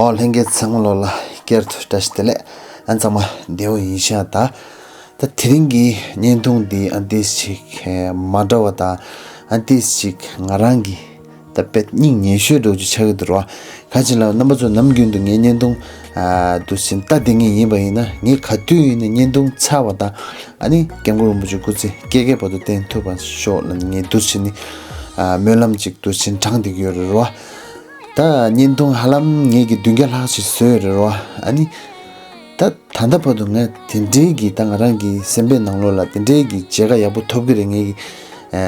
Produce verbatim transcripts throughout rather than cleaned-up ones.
ཨོ་ལྷན་རྒྱས་ཚང་མ་ལོ་ལ་བསྐྱར་དུ་བཀྲ་ཤིས་བདེ་ལེགས། ཨ་ཚང་མ་བདེ་པོ་ཡིན་ཤག་ད། ད་དེ་རིང་གི་བརྙན་ཐུང་འདི་ཨ་ཏིས་ཅིག་མ་འདྲ་བ་དང་ཨ་ཏིས་ཅིག་ང་རང་གི་ད་དཔེ་སྙིང་ཉེ་ཤོས་འདྲ་བོ་ཅིག་ཆགས་ཀྱི་འདུག་ར། ག་ཅི་ལ་རྣམ་པ་ཚོ་ནམ་རྒྱུན་དུ་ངའི་བརྙན་ཐུང་ཨ་འདུག་སེ་ལྟ་བསྡད་མཁན་ཡིན་པ་ཡིན་ན། ངས་ག་དུས་ཡིན་ན་བརྙན་ཐུང་ཚར་བ་དང་ཨ་ནི་སྐྱབས་མགོན་རིན་པོ་ཆེ་སྐུ་ཚེ་བསྐལ་བརྒྱའི་བར་དུ་བརྟན་ཐུབ་པ་ཤོག་ལ་ངས་འདུག་སེ་ནི་ཨ་སྨོན་ལམ་ཅིག་འདུག་སེ་དྲངས་བསྡད་ཀྱི་ཡོད་རེད་ར། ད་བརྙན་ཐུང་ཧ་ལམ་ངེད་ཀྱི་བདུན་བརྒྱ་ལྷག་ཅིག་བཟོས་ཡོད་རེད་ར། ཨ་ནི་ད་ད་ལྟ་བར་དུ་ང་དེ་འདྲའི་གི་ད་ང་རང་གི་སེམས་པའི་ནང་ལོགས་ལ་དེ་འདྲའི་གི་མཇལ་ཁ་ཡག་པོ་ཐོབ་ཀྱི་རེད། ངེད་ཀྱི་ཨ་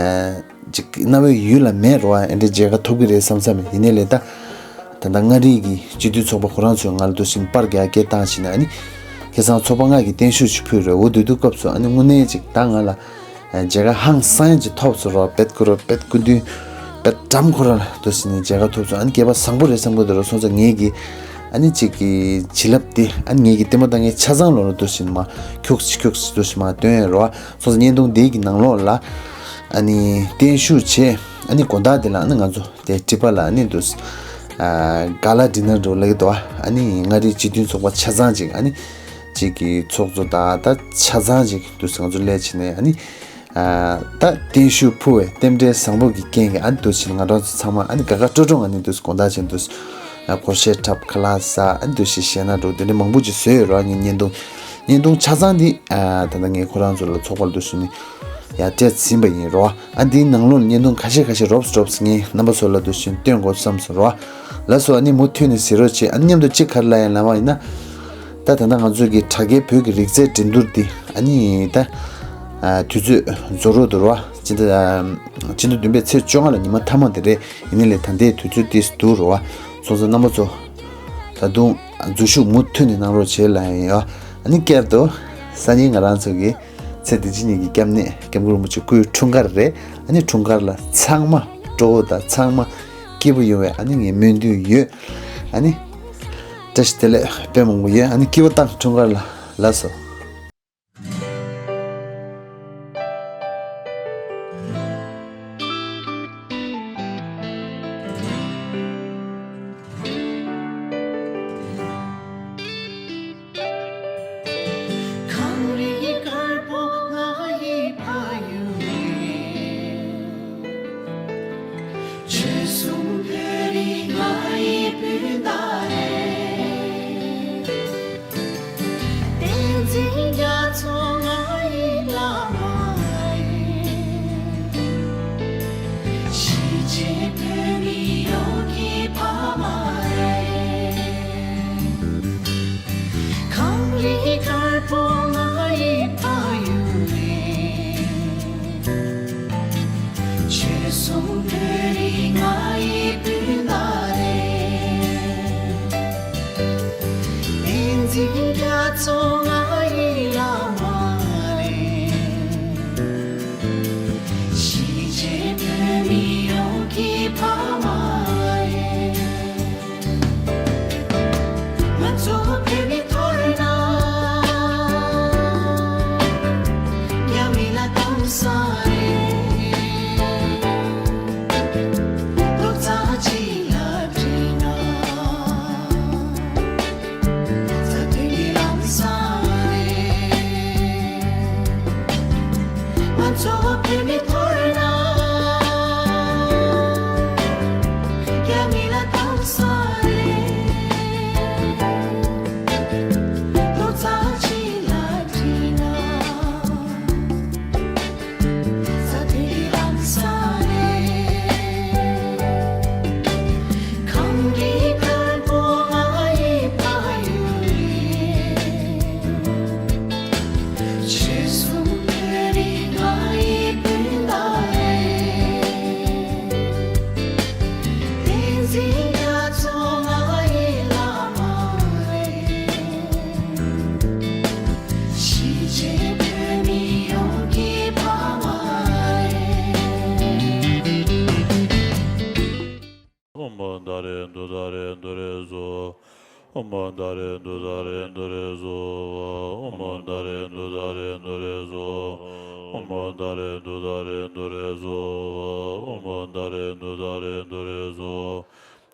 ཅིག་རྣ་བའི་ཡུལ་ལ་མེད་རོ། ཨ་འདྲའི་མཇལ་ཁ་ཐོབ་ཀྱི་རེད་བསམ་བསམ་ཡིན་ནའི་ལས་ད། ད་ལྟ་མངའ་རིས་ཀྱི་སྤྱི་འཐུས་ཚོགས་པ་ཁོ་རང་ཚོས་ང་ལ་འདུག་སེ་པར་རྒྱག་སྐད་བཏང་ཕྱིན་ནས་ཨ་ནི་ཁ་སང་ཚོགས་པ་ལྔ་གི་བརྟན་བཞུགས་ཅིག་ཕུལ་རེད། འོ་དེ་དུས་སྐབས་སུ་ཨ་ནི་དངོས་གནས་ཅིག་ད་ང་ལ་མཇལ་ཁ་ཧང་སང་ཡ་ཅིག་ཐོབ་སོང་རོ། དཔེ་ཁོ་ར་དཔེ་སྐུ་མདུན་དཔེ་འགྲམ་ཁོ་ར་ལ་འདུག་སེ་ནས་མཇལ་ཁ་ཐོབ་སོང་། ཨ་ནི་སྐལ་པ་བཟང་པོ་རེད་བསམ་གྱི་འདུག་ར། སོང་ཙང་ངེད་ཀྱི་ཨ་ནི་ཅིག་གི་བྱིན་རླབས་དེ་ཨ་ནི་ངེད་ཀྱི་ལྟད་མོ་ལྟ་མཁན་ཆ་ཚང་ལོ་ལ་འདུག་སེ་མར་ཁྱུག་ཙམ་ཁྱུག་ཙམ་འདུག་སེ་མར་སྟོན་ཡ་རོ། སོང་ཙང་བརྙན་ཐུང་འདི་གི་ནང་ལོགས་ལ་ཨ་ནི་བརྟན་བཞུགས་བྱས། ཨ་ནི་དགོང་དག་དེ་ལ་ཨ་ནི་ང་ཚོ་དེ་ཊི་པ་ལ་ཨ་ནི་འདུག་སེ་ཨ་ག་ལ་ཌི་ནར་འདྲ་བོ་ལབ་ཀྱི་འདུག་ཨ་ནི་མངའ་རིས་སྤྱི་མཐུན་ཚོགས་པ་ཆ་ཚང་ཅིག་ཨ་ནི་ཅིག་གི་ཚོགས་གཙོ་དང་ད་ཆ་ཚང་ཅིག་འདུག་སེ་ང་ཚོ་སླེབས་ཕྱིན་ནས་ཨ་ནི་ཨ་ད་བརྟན་བཞུགས་ཕུལ་བའི་རྟེན་འབྲེལ་བཟང་པོ་གི་རྐྱེན་གྱིས་ཨ་ནི་འདུག་སེ་ང་རང་ཚོ་ཚང་མ་ཨ་ནི་དགའ་དགའ་སྤྲོ་སྤྲོ་ཨ་ནི་འདུག་སེ་དགོང་དག་ཅིག་འདུག་སེ་ཨ་སྒོར་གཞས་འཁྲབ་ཁ་ལག་ཟ་ཨ་ནི་འདུག་སེ་གཞས་སྣ་འདྲ་བོ་དེ་འདྲ་མང་པོ་ཅིག་བཟོས་ཡོད་རོ། ཨ་ནི་བརྙན་ཐུང་བརྙན་ཐུང་ཆ་ཚང་འདི་ཨ་ད་ལྟ་ངས་ཁོ་རང་ཚོ་ལ་ཚོགས་པར་འདུག་སེ་ནི་ཡར་སྤྲད་ཟིན་པ་ཡིན་རོ། ཨ་འདིའི་ནང་ལོགས་ལ་བརྙན་ཐུང་ཁ་ཤས་ཁ་ཤས་རོབ་རོབ་ངས་རྣམ་པ་ཚོ་ལ་འདུག་སེ་སྟོན་དགོས་བསམ་སོང་རོ། ལགས་སོ། ཨ་ནི་མུ་མཐུད་ནས་གཟིགས་རོགས་བྱེད། ཨ་ནི་མཉམ་དུ་གཅིག་ག་རེ་ལབ་ཡ་ལབ་པ་ཡིན་ན། ད་ད་ལྟ་ང་ཚོ་གི་དྲ་རྒྱའི་བོད་ཀྱི་རིག་རྩལ་འགྲན་བསྡུར་འདི་ཨ་ནི་ད་ཨ་དུས་ཚོད་རྫོགས་རོགས་འདུག་རོ། སྤྱི་ཟླ་ཨ་སྤྱི་ཟླ་བདུན་པའི་ཚེས་བཅོ་ལྔ་ལ་ཉི་མ་མཐའ་མ་དེ་རེད། ཡིན་ནའི་ལས་ད་ལྟའི་དུས་ཚོད་ཏོག་ཙམ་འདུག་རོ། སོང་ཙང་རྣམ་པ་ཚོ་ད་དུང་འཛུལ་ཞུགས་མུ་མཐུད་ནས་གནང་རོགས་བྱེད་ལབ་ཡ་ཡིན་ཡོ། ཨ་ནི་བསྐྱར་དུ་སང་ཉིན་ང་རང་ཚོ་གི་ཚེ་འདི་ཕྱི་གཉིས་ཀྱི་སྐྱབས་གནས་སྐྱབས་མགོན་རིན་པོ་ཆེ་སྐུའི་འཁྲུངས་སྐར་རེད། ཨ་ནི་འཁྲུངས་སྐར་ལ་ཚང་མ་སྤྲོ་བོ་དང་ཚང་མ་སྐྱིད་པོ་ཡོང་བའི་ཨ་ནི་ངས་སྨོན་འདུན་ཡོད། ཨ་ནི་བཀྲ་ཤིས་བདེ་ལེགས་དཔེ་མང་པོ་ཡོད། ཨ་ནི་སྐྱིད་པོ་བཏང་འཁྲུངས་སྐར་ལ། ལགས་སོ། གངས་རི་དཀར་པོ་ང་ཡི་ཕ་ཡུལ་རེད། ཆོལ་གསུམ་བོད་རིགས་ང་ཡི་སྤུན་ཟླ་རེད། བསྟན་འཛིན་རྒྱ་མཚོ་ང་ཡི་བླ་མ་རེད། གཞིས་བྱེས་བོད་མི་ཡོངས་ཀྱི་ཕ་མ་རེད། གངས་རི་དཀར་པོ་ང་ཡི་ཕ་ཡུལ་རེད། ཆོལ་གསུམ་བོད་རིགས་ང་ཡི་སྤུན་ཟླ་རེད། བསྟན་འཛིན་རྒྱ་མཚོ་ང་ཡི་བླ་མ་རེད། གཞིས་བྱེས་བོད་མི་ཡོངས་ཀྱི་ཕ་མ་རེད། ང་ཚོ་བོད་མི་ཐོར་ན་རྒྱ་མི་ལ་གཏོང་ས་རེད། རྡོག་རྩ་གཅིག་ལ་སྒྲིལ་ན། རྩ་དོན་གྱི་ལམ་བཟང་རེད། ང་ཚོ་བོད་མི་ཐོར་ན་རྒྱ་མི་ལ་གཏོང་ས་རེད། རྡོག་རྩ་གཅིག་ལ་སྒྲིལ་ན། གཞིས་བྱེས་བོད་མི་ཡོངས་ཀྱི་ཕ་མ་རེད། ཨོཾ་ད་རེ་དུ་ད་རེ་དུ་རེ་ཟོ། ཨོཾ་ད་རེ་དུ་ད་རེ་དུ་རེ་ཟོ། ཨོཾ་ད་རེ་དུ་ད་རེ་དུ་རེ་ཟོ། ཨོཾ་ད་རེ་དུ་ད་རེ་དུ་རེ་ཟོ། ཨོཾ་ད་རེ་དུ་ད་རེ་དུ་རེ་ཟོ།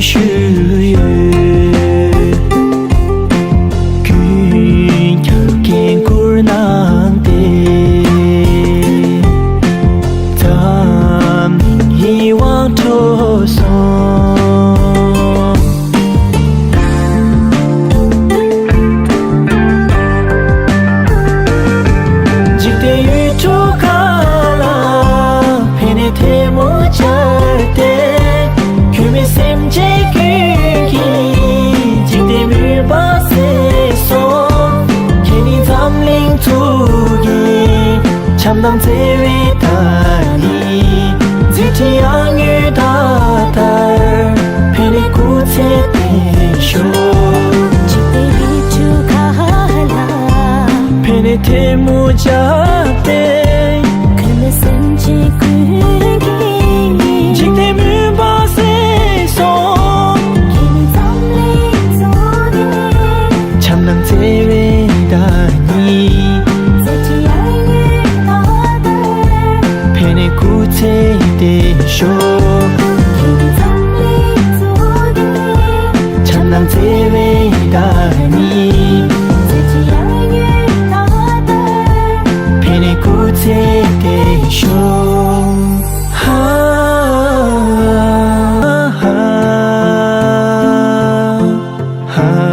ཞུས་ཡོད། ཀུན་ཁྱབ་འགན་འཁུར་གནང་སྟེ། འཛམ་གླིང་ཡིད་དབང་འཕྲོག་སོང་། འཇིག་རྟེན་ཡུལ་གྲུ་ཁག་ལ། ཕན་ནས་ཐལ་མོ་སྦྱར་ཏེ། གུས་མོས་སེམས་ཅན་ཀུན་གྱི། འཇིག་རྟེན་མུན་པ་བསལ་སོང་། ཁྱེད་ནི་འཛམ་གླིང་གཙུག་གི། བྱམས་དང་བརྩེ་བའི་བདག་ཉིད། མཛད་འཕྲིན་ཡར་ངོའི་ཟླ་ལྟར། ཕན་ནས་སྐུ་ཚེ་བརྟན་ཤོག་འཇིག་རྟེན་ཡུལ་གྲུ་ཁག་ལ། ཕན་ནས་ཐལ་མོ་སྦྱར་ཏེ། གུས་མོས་སེམས་ཅན་ཀུན་གྱི། འཇིག་རྟེན་མུན་པ་བསལ་སོང་། ཁྱེད་ནི་འཛམ་གླིང་གཙུག་གི། བྱམས་དང་བརྩེ་བའི་བདག་ཉིད། མཛད་འཕྲིན་ཡར་ངོའི་ཟླ་ལྟར། ཕན་ནས་སྐུ་ཚེ་བརྟན་ཤོག་ཁྱེད་ནི་འཛམ་གླིང་གཙུག་གི། བྱམས་དང་བརྩེ་བའི་བདག་ཉིད། མཛད་འཕྲིན་ཡར་ངོའི་ཟླ་ལྟར། ཕན་ནས་སྐུ་ཚེ་བརྟན་ཤོག་ཧ་ཧ་ཧ།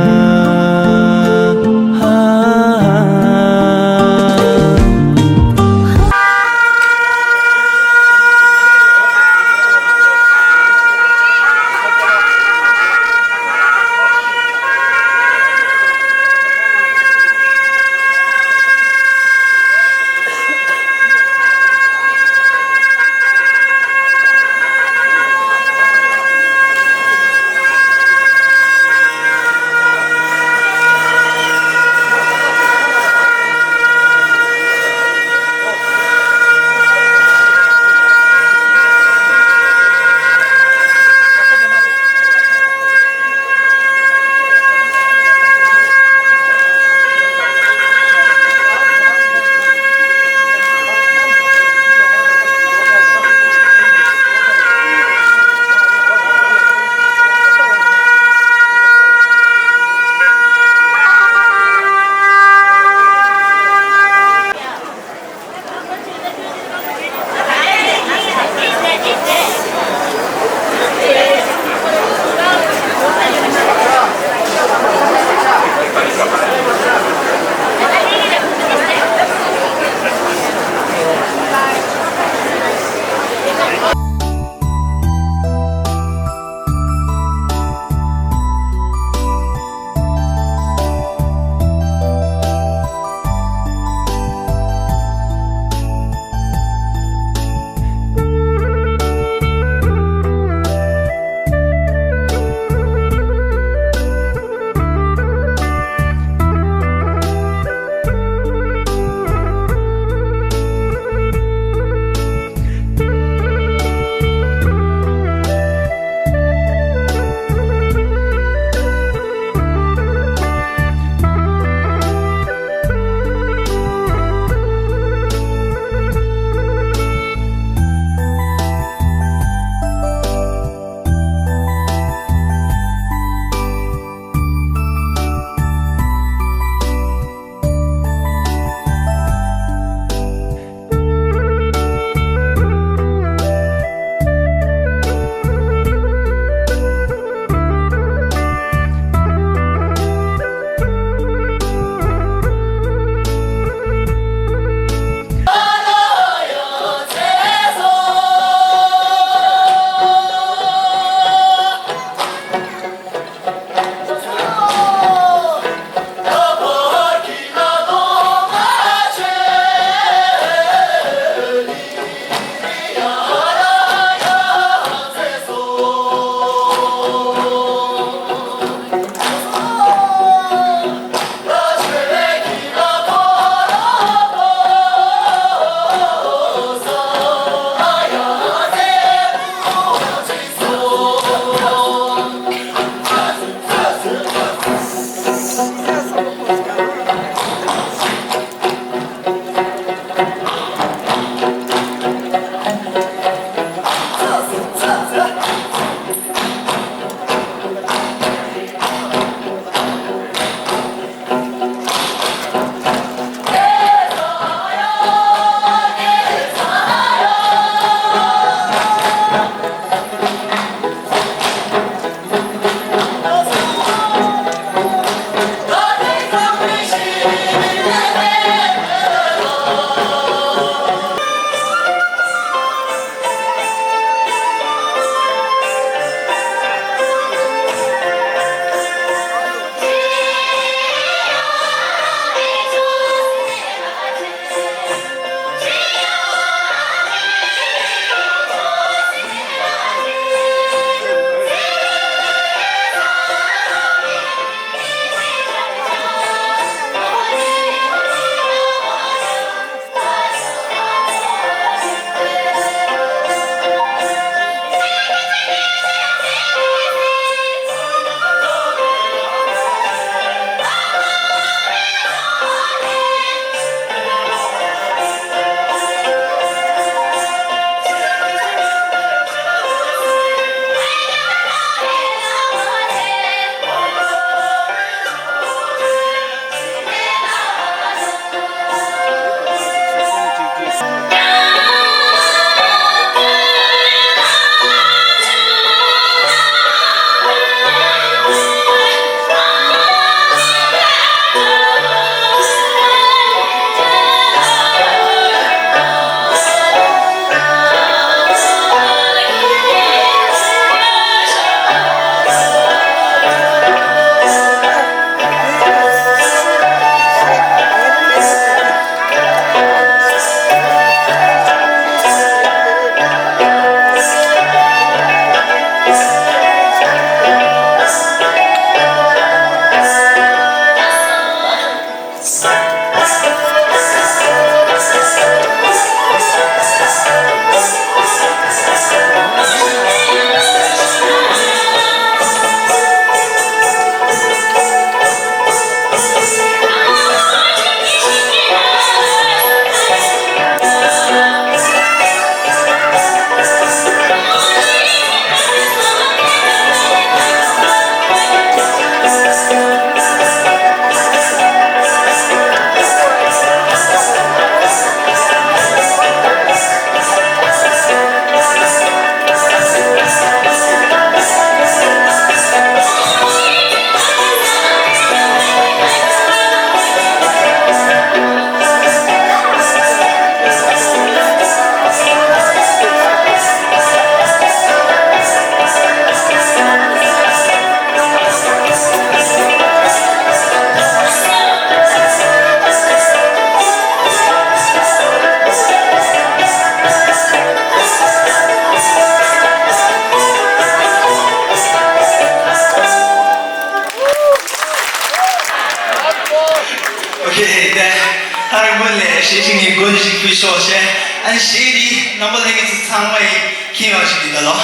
ཤོག་ཤེ། ཨ་ནི་གཞས་འདི་རྣམ་པ་ལྷན་རྒྱས་ཚོ་ཚང་མ་ཡིས་མཁྱེན་པ་ཞིག་འདི་ལྟ་ལོ།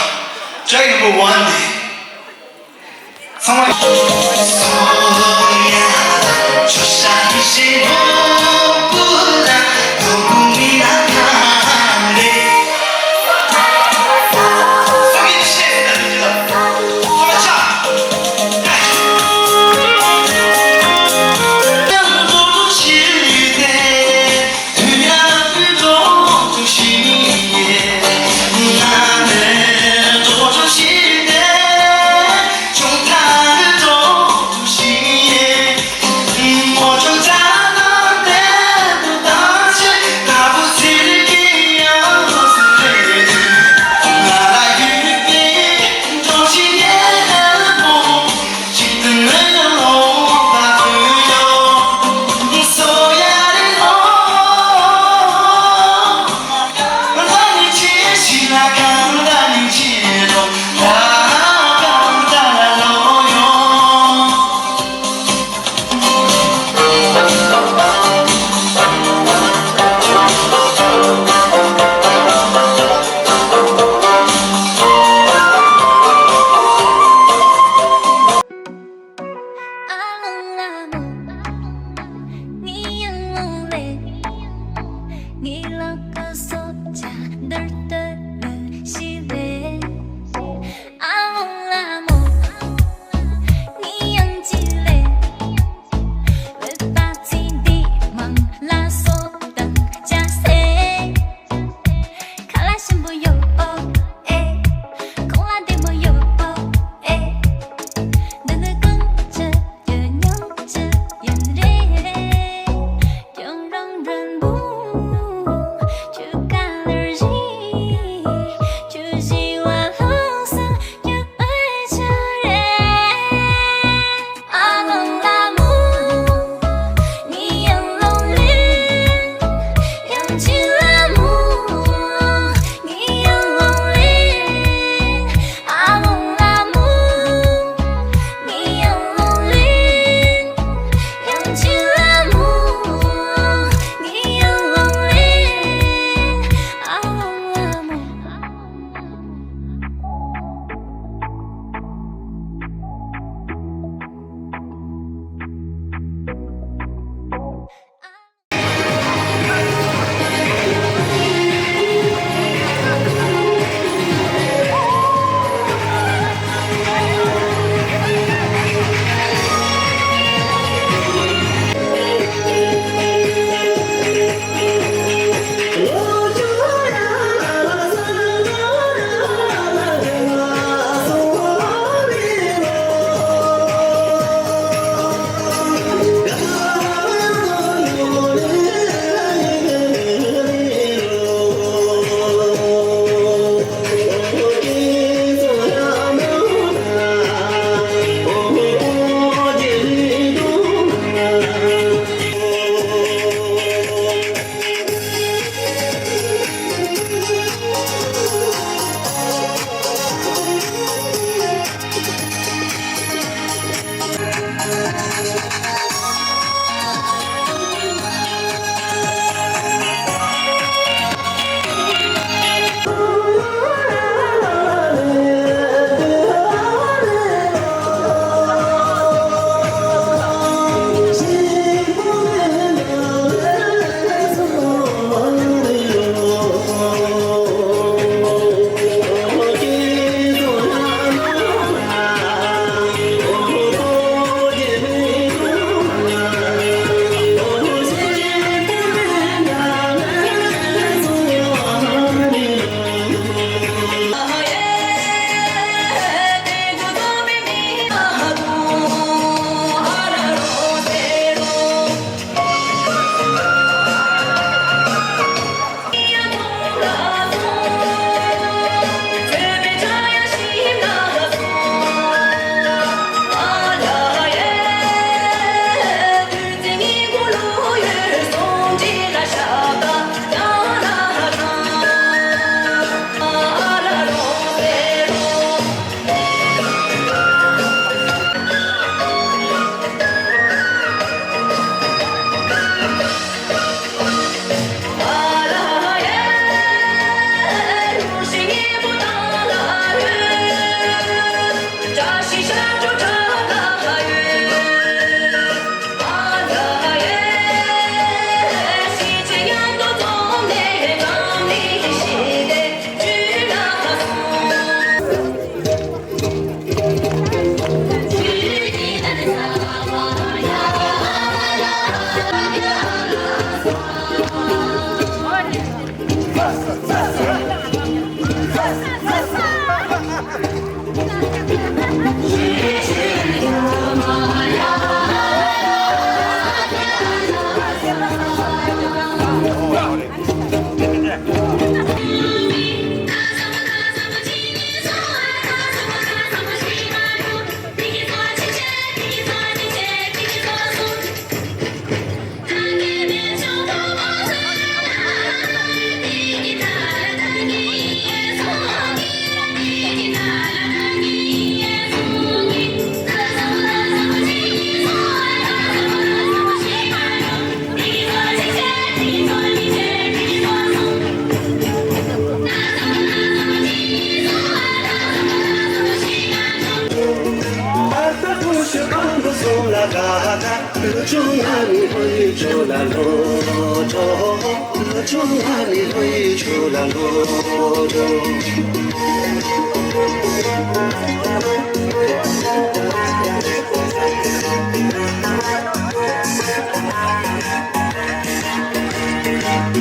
Track number one འདི། ཚང་མ།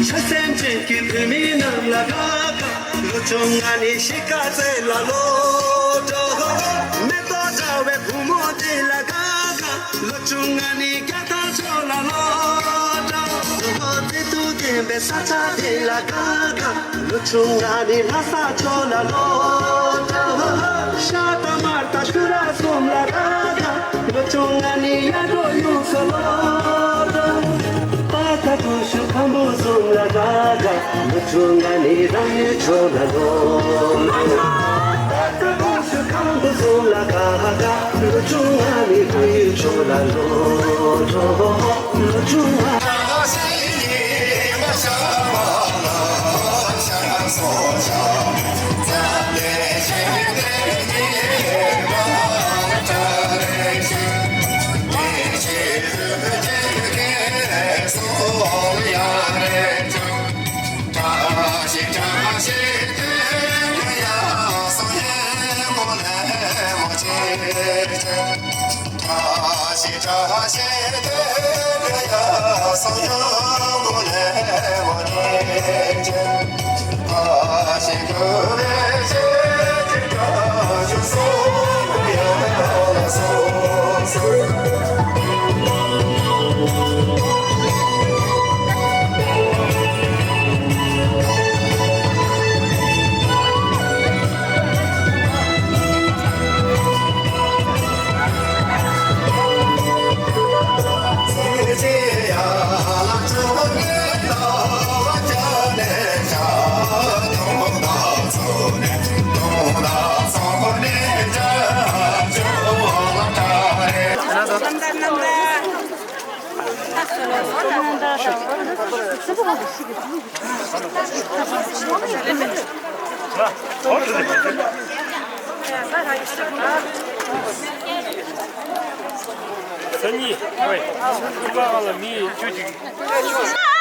ཆ་སེམས་ཅན་གྱི་བུད་མེད་རྣམས་ལ་དགའ་དགའ། ལོ་བཅོ་ལྔ་ནི་གཤིས་ཀ་རྩེ་ལ་ལོ་འགྲོ། མེ་ཏོག་འདྲ་བའི་བུ་མོ་དེ་ལ་དགའ་དགའ། ལོ་བཅོ་ལྔ་ནི་རྒྱ་མཚོ་ལ་ལོ་འགྲོ། བོད་ཀྱི་དུས་ལྡན་པའི་ས་ཆ་དེ་ལ་དགའ་དགའ། ལོ་བཅོ་ལྔ་ནི་ལྷ་ས་ཕྱོགས་ལ་ལོ་འགྲོ། ཤ་དང་མར་དང་ཤུ་ར་གསུམ་ལ་དགའ་དགའ། ལོ་བཅོ་ལྔ་ནི་གཡག་འགྲོ་ཡུགས་སུ་ལོ་འགྲོ། པ་ད་ཀུ་ཤུ་ཁམ་བུ་གསུམ་ལ་དགའ་དགའ། ལོ་བཅོ་ལྔ་ནི་རང་ཡུལ་ཕྱོགས་ལ་ལོ་འགྲོ། པ་ད་ཀུ་ཤུ་ཁམ་བུ་གསུམ་ལ་དགའ་དགའ། ལོ་བཅོ་ལྔ་ནི་རང་ཡུལ་ཕྱོགས་ལ་ལོ་འགྲོ། ལོ་བཅོ་ལྔ། སང་ཉིན། ཧོꯏ། ཁྱིམ་པ་ལ་མི་བཅུ་གཅིག